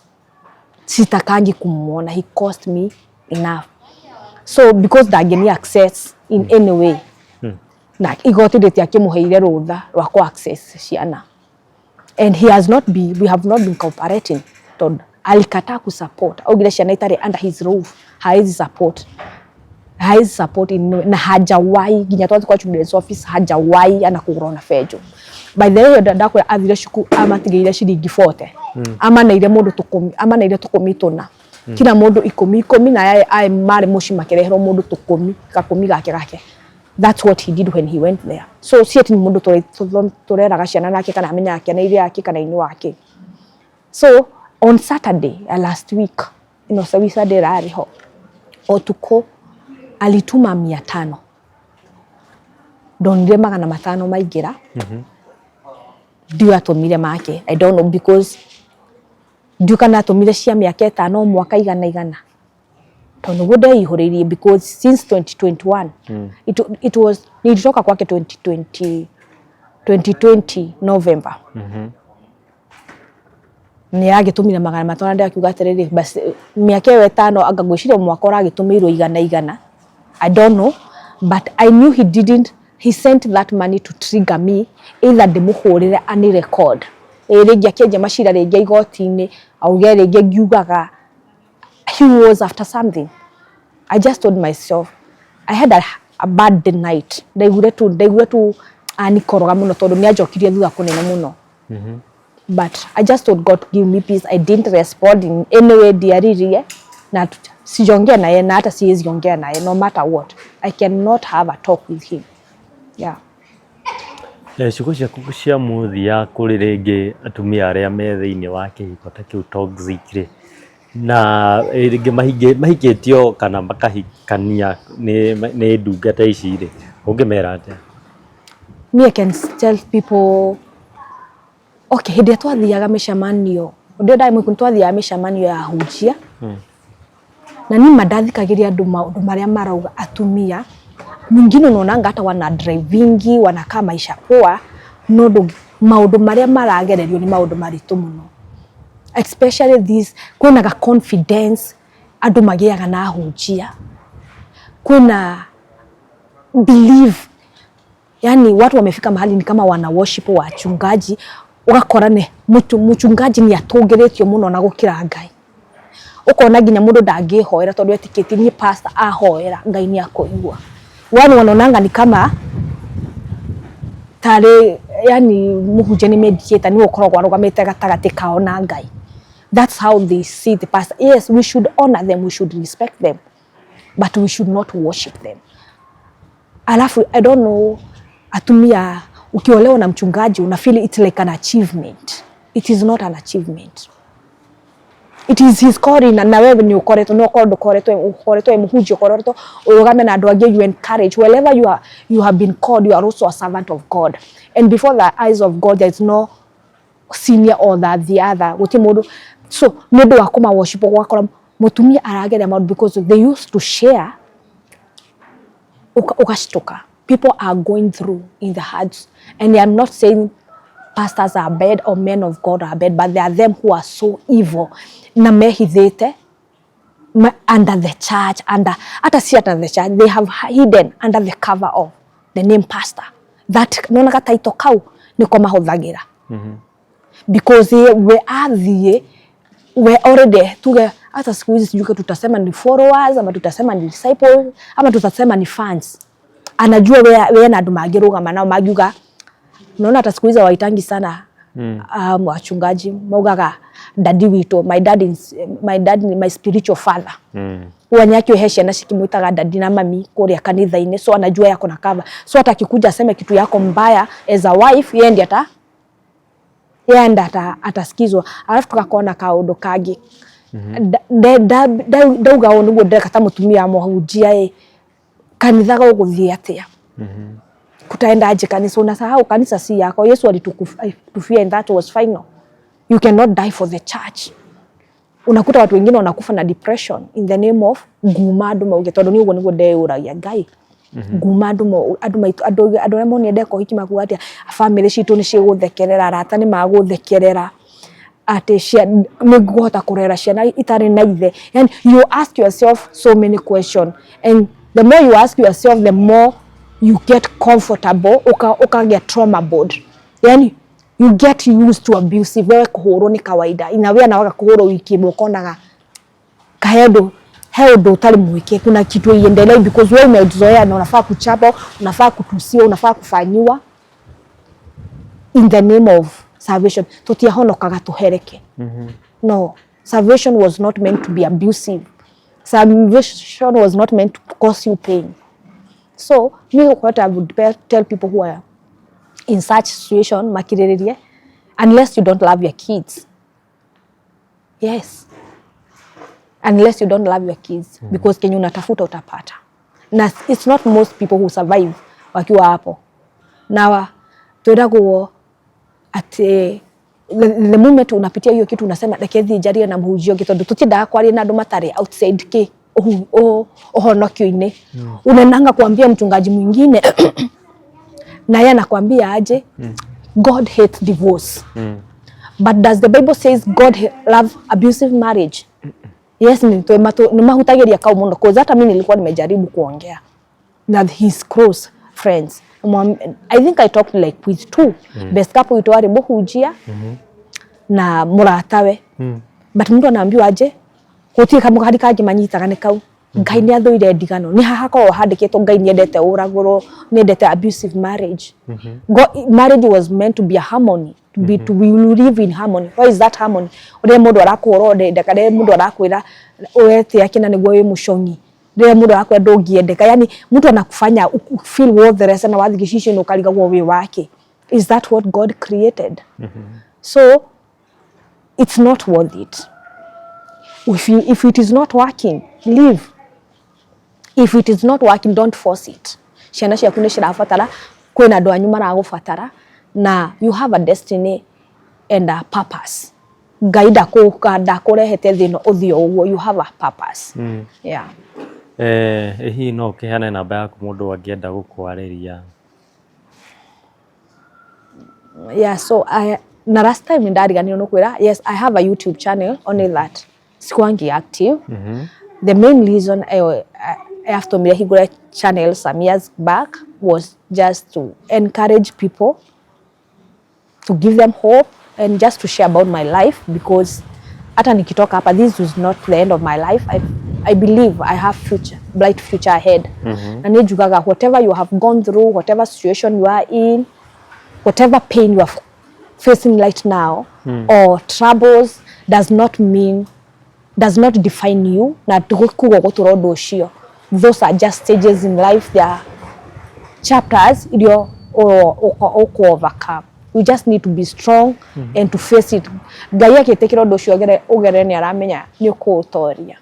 Speaker 2: Sitakangi kumuona. He cost me enough. So because ndangĩni access in any way, na igoti rĩtiakĩmũheire rũtha rwa kũ access ciana, and he has not been, we have not been cooperating, tondu alikataa kusupport. Augire ciana itarĩ under his roof haezi support, haezi support in, na hajawahi. Nginya twathiĩ kwa children's office, hajawahi ana kũgũra ona benjũ. By the way, ndakwĩra athire cukuru amatigĩire ciringi 40, amaneire mũndũ tũkũmi, amaneire tũkũmi tũna, kila mũndũ ikũmi ikũmi, na aya marĩ mũciĩ makĩreherwo mũndũ tũkũmi gakũmi gake gake. That's what he did when he went there. So si ati ni mũndũ tũreraga ciana nake, kana amenyaga ciana iria yake kana inĩ wake. So on Saturday, last week, ino Saturday rarĩ ho ũtukũ, alituma 500. Ndonire 500 maingĩra. Ndiũ atũmire make, I don't know, because ndiũ kana atũmire cia mĩaka 5, o mwaka igana igana, tondũ nĩguo ndeihũrĩirie, because since 2021 it was, nilitoka kwake 2020, 2020 November. Nĩ agĩtũmire 500, na ndakiuga atĩrĩrĩ, basi mĩaka ĩyo 5, anga ngwĩciria mwaka ũragĩtũmĩirwo igana igana. I don't know, but I knew he didn't, he sent that money to trigger me, either ndĩmũhũrĩre ani record ĩ rĩngĩ akĩenja macira rĩngĩ igoti-inĩ, auge rĩngĩ ngiugaga he was after something. I just told myself I had a bad night. Ndaiguire tu anikoroga mũno, tondũ nĩ anjokirie thutha kũnene mũno, but I just told God to give me peace. I didn't respond in any way, ndiaririe na sijaongea naye, na hata siwezi ongea naye no matter what. I cannot have a talk with him. Yeah.
Speaker 1: Ciugo ciaku cia mũthia kũrĩ rĩngĩ atumia arĩa me thĩinĩ wa kĩhiko ta kĩu toxic rĩ, na rĩngĩ mahikĩtio kana makahikania nĩ ndungata ici rĩ, ũngĩmera atĩa?
Speaker 2: Me, I can tell people, okay, hĩndĩ ĩrĩa twathiaga mĩcemanio, ũndũ ndarĩ mũhiku, twathiaga mĩcemanio ya ahunjia, na niĩ ma ndathikagĩria andũ maũndũ marĩa marauga. Atumia mwingine unaonanga hata wana drivingi, wanakaa maisha poa, no maũndũ marĩa maragererio nĩ maũndũ maritũ mũno, especially this kwĩna ga confidence andũ magĩaga na ahunjia, kwĩna believe. Yani watu wamefika mahali ni kama wana worship wachungaji, ugakora nĩ mũchungaji nĩ atũngĩrĩtio mũno na gũkĩra Ngai. Ukona nginya mũndũ ndangĩhoera tondũ etĩkĩtie niĩ pastor ahoera Ngai nĩ akũigua. Wanu wanaonanga ni kama tarĩ yani mũhunjia nĩ mediator, nĩwe ũkoragwo arũgamĩte gatagatĩ kao na Ngai. That's how they see the pastor. Yes, we should honor them, we should respect them, but we should not worship them. Alafu I don't know, atumia ukiolewa na mchungaji una feel it's like an achievement. It is not an achievement, it is his calling. Na wewe ni ukoretwo no ukorwo ndukoretwo ukoretwo muhunjia, ukoretwo urugame na andu angĩ, you encourage wherever you are. You have been called, you are also a servant of God, and before the eyes of God there is no senior or the other, guti mundu. So nĩ ũndũ wa kũma worship, ũgakora mũtumia arageria maũndũ because they used to share, ugashtuka people are going through in the hearts. And I'm not saying pastors are bad or men of God are bad, but there are them who are so evil na mehithĩte under the church, under hata si under the church, they have hidden under the cover of the name pastor. That nona gataito kau niko mahũthagĩra because we athiĩ we already tuge hata siku hizi sijui tutasema ni followers ama tutasema ni disciples ama tutasema ni fans. Anajua we na andũ mangĩrũgama nao mangiuga naona hata siku hizi hawaitangi sana wachungaji maugaga daddy witũ, my dad is, my dad ni my spiritual father. Wanyaki he ciana cikimwitaga daddy na mami kuria kanitha-inĩ, so anajua yako na cover. So hata akikuja aseme kitu yako mbaya as a wife, yeye ndiye ata yeye ndiye atasikizwa. Alafu tukakona kaundu kangi ndauga ũũ nĩguo ndĩreka ta mũtumia mũhunjia ĩ kanitha gũgũthiĩ atĩa, kutaenda aje kanisa? Unasahau kanisa si yako. Yesu alitufia and that was final. You cannot die for the church. Unakuta watu wengine wanakufa na depression in the name of nguma andũ mauge, tondũ nĩ ũguo nĩguo ndeyũragia Ngai, nguma andũ andũ maitũ, andũ arĩa monire ndeka ũhiki makuga atĩa, bamĩrĩ citũ nĩ cigũthekerera, arata nĩ magũthekerera, atĩ nĩ ngũhota kũrera ciana itarĩ na ithe. Yani you ask yourself so many questions, and the more you ask yourself, the more you get comfortable, ukagĩa trauma bond. Yani you get used to abusive. Wewe kũhũrwo nĩ kawaida inawe na waga kũhũrwo wiki ĩmwe ũkonaga kahe ũndũ he ũndũ ũtarĩ mwĩke, kuna kitu iendelee, because wewe umezoea na unafaa kuchapa, unafaa kutusiwa, unafaa kufanyiwa in the name of salvation. Tutiahonokaga tuhereke. No, salvation was not meant to be abusive. Salvation was not meant to cause you pain. So me, what I would tell people who are in such situation, makirĩrĩrie, unless you don't love your kids. Yes, unless you don't love your kids, because kenye unatafuta utapata, na it's not most people who survive wakiwa hapo. Na twĩragwo atĩ the moment unapitia hiyo kitu unasema, "Reke thiĩ njarie na mũhunjia ũngĩ," tondũ tũtiendaga kwaria na andũ matarĩ outside kĩ ũhonokio-inĩ. Unaendanga kuambia mchungaji mwingine na yeye anakwambia aje? God hates divorce. But does the Bible says God love abusive marriage? Yes, nĩ mahutagĩria kau mũno, cause hata mimi nilikuwa nimejaribu kuongea na his close friends. I think I talked like with two best couple witũ arĩ mũhunjia na mũratawe, but mũndũ anaambiwa aje, gũtirĩ kamũhari kangĩ manyitaga nĩ kau Ngai nĩ athũire ndigano. Nĩ haha hakoragwo handĩkĩtwo Ngai nĩ endete ũragũro, nĩ endete abusive marriage? God, marriage was meant to be a harmony, to be to we live in harmony. Why is that harmony ũrĩa mũndũ arakũhũra ũrendeka, rĩrĩa mũndũ arakwĩra ũrete akĩna nĩguo wĩ mũcong'i, rĩrĩa mũndũ arakwĩra ndũngĩendeka? Yani mtu anakufanya feel worthless na wathiĩ gĩcicio-inĩ ũkarigagwo wĩ wake. Is that what God created? So it's not worth it. If it is not working, leave. If it is not working, don't force it. Ciana ciaku nĩ cirabatara, kwĩna andũ anyu maragũbatara, na you have a destiny and a purpose. Ngai ndakũrehete thĩ ĩno ũthiĩ o ũguo. You have a purpose, yeah.
Speaker 1: Eh, hihi no ũkĩheane namba yaku mũndũ angĩenda gũkwarĩria?
Speaker 2: Yeah, so I, na last time ndariganirwo nĩ kwĩra, yes, I have a YouTube channel, only that sikuangi active. The main reason Yatũmire hingũre channel some years back was just to encourage people, to give them hope and just to share about my life, because hata nikitoka hapa, this is not the end of my life. I believe I have future, bright future ahead. Na nĩ njugaga, whatever you have gone through, whatever situation you are in, whatever pain you are facing right now or troubles, does not mean, does not define you, na kuga gũtũra ũndũ ũcio. Those are just stages in life. They are chapters iria ũkũ overcome. You just need to be strong and to face it. Ngai akĩtĩkĩra ũndũ ũcio ũgerere, nĩ aramenya nĩ ũkũũtoria.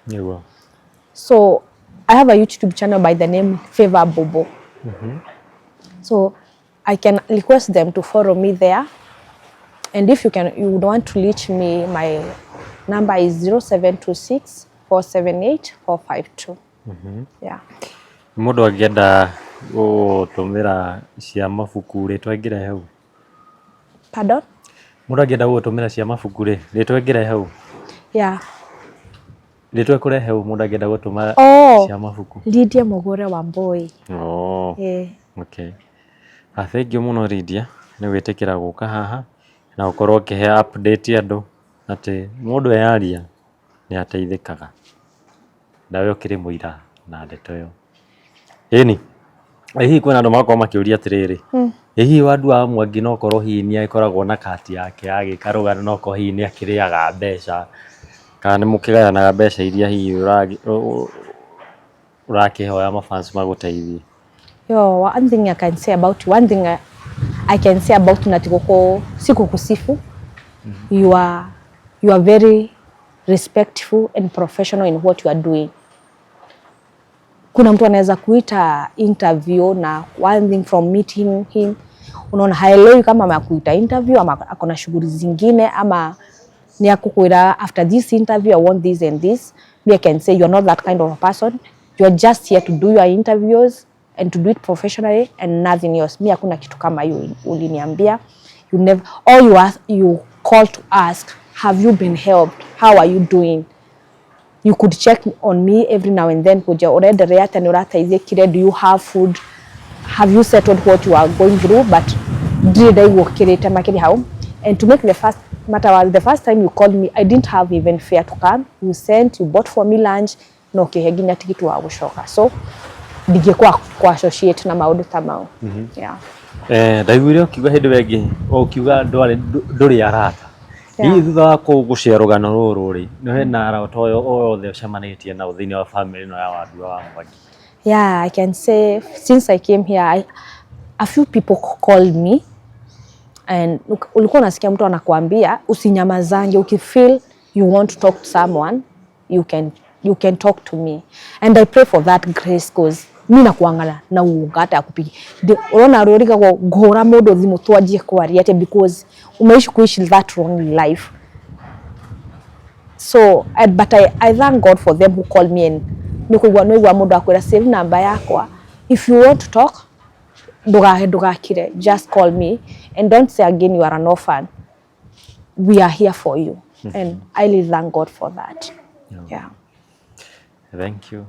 Speaker 2: So I have a YouTube channel by the name Favor Bobo. So I can request them to follow me there. And if you can, you would want to reach me, my number is 0726 478 452. Yeah.
Speaker 1: Mũndũ angĩenda gũtũmĩra cia mabuku, rĩtwa ĩngĩrehe hau?
Speaker 2: Pardon?
Speaker 1: Mũndũ angĩenda gũgũtũmĩra cia mabuku rĩ, rĩtwa ĩngĩrehe hau?
Speaker 2: Yeah.
Speaker 1: Rĩtwa ĩkũrehe hau mũndũ angĩenda gũtũma
Speaker 2: Oh,
Speaker 1: cia mabuku?
Speaker 2: Lydia Mugure Wambui.
Speaker 1: Oh.
Speaker 2: Yeah.
Speaker 1: Okay. Ah, thank you mũno, Lydia, nĩ gwĩtĩkĩra gũka haha na gũkorwo ũkĩhe update andũ atĩ mũndũ eyaria nĩ ateithĩkaga. Nawe ũkĩrĩ mũira na ndeto ĩyo. Ĩni, ĩ hihi kwĩna andũ magakorwo makĩũria atĩrĩrĩ, ĩ hihi Wandua wa Mwangi no korwo hihi nĩ agĩkoragwo na kati yake ya gĩka rũgano, no korwo hihi nĩ akĩrĩaga mbeca, kana nĩ mũkĩgayanaga mbeca iria hihi ũrakĩhoya mafans magũteithie?
Speaker 2: Yo, one thing I can say about you, one thing I can say about you, na si kukusifu. You are very respectful and professional in what you are doing. Kuna mtu anaweza kuita interview na one thing, from meeting him unaona haelewi kama amekuita interview ama ako na shughuli zingine ama ni akukwira, "After this interview I want this and this." Me, I can say you're not that kind of a person. You're just here to do your interviews and to do it professionally and nothing else. Mi hakuna kitu kama hiyo uliniambia. You never, all you ask, you call to ask, "Have you been helped? How are you doing?" You could check on me every now and then, kuja urenderea atĩa, nĩ ũrateithĩkire, do you have food, have you settled what you are going through, but ndirĩ ndaigua ũkĩrĩte makĩria hau. And to make the first matter was, the first time you called me, I didn't have even fare to come. You sent, you bought for me lunch na ũkĩhe nginya tigiti wa gũcoka, so ndingĩkwa ku associate na maũndũ ta mau, yeah.
Speaker 1: Eh, ndaiguire ũkiuga hĩndĩ ĩyo ĩngĩ ũkiuga ndwarĩ ndũrĩ arata. Hihi thutha wa gũshare rũgano rũrũ rĩ, nĩ hena arata o yothe ũcemanĩtie nao thĩinĩ wa family ĩno ya Wambua wa Mwangi?
Speaker 2: Yeah, I can say since I came here, a few people called me and ulikuwa unasikia mtu anakuambia usinyamazange, ukifeel you want to talk to someone, you can talk to me. And I pray for that grace, 'cause mi nakuangana na uoga hata ya kupiga. Unaona rũrigagwo ngũhũra mũndũ thimũ twanjie kwaria atĩa, because umeishi kuishi that wrong life. So but I thank God for them who called me, and nĩkũigua nĩigua mũndũ akwĩra, "Save namba yakwa. If you want to talk, ndũgakire, just call me and don't say again you are an orphan. We are here for you." And I really thank God for that, yeah.
Speaker 1: Thank you.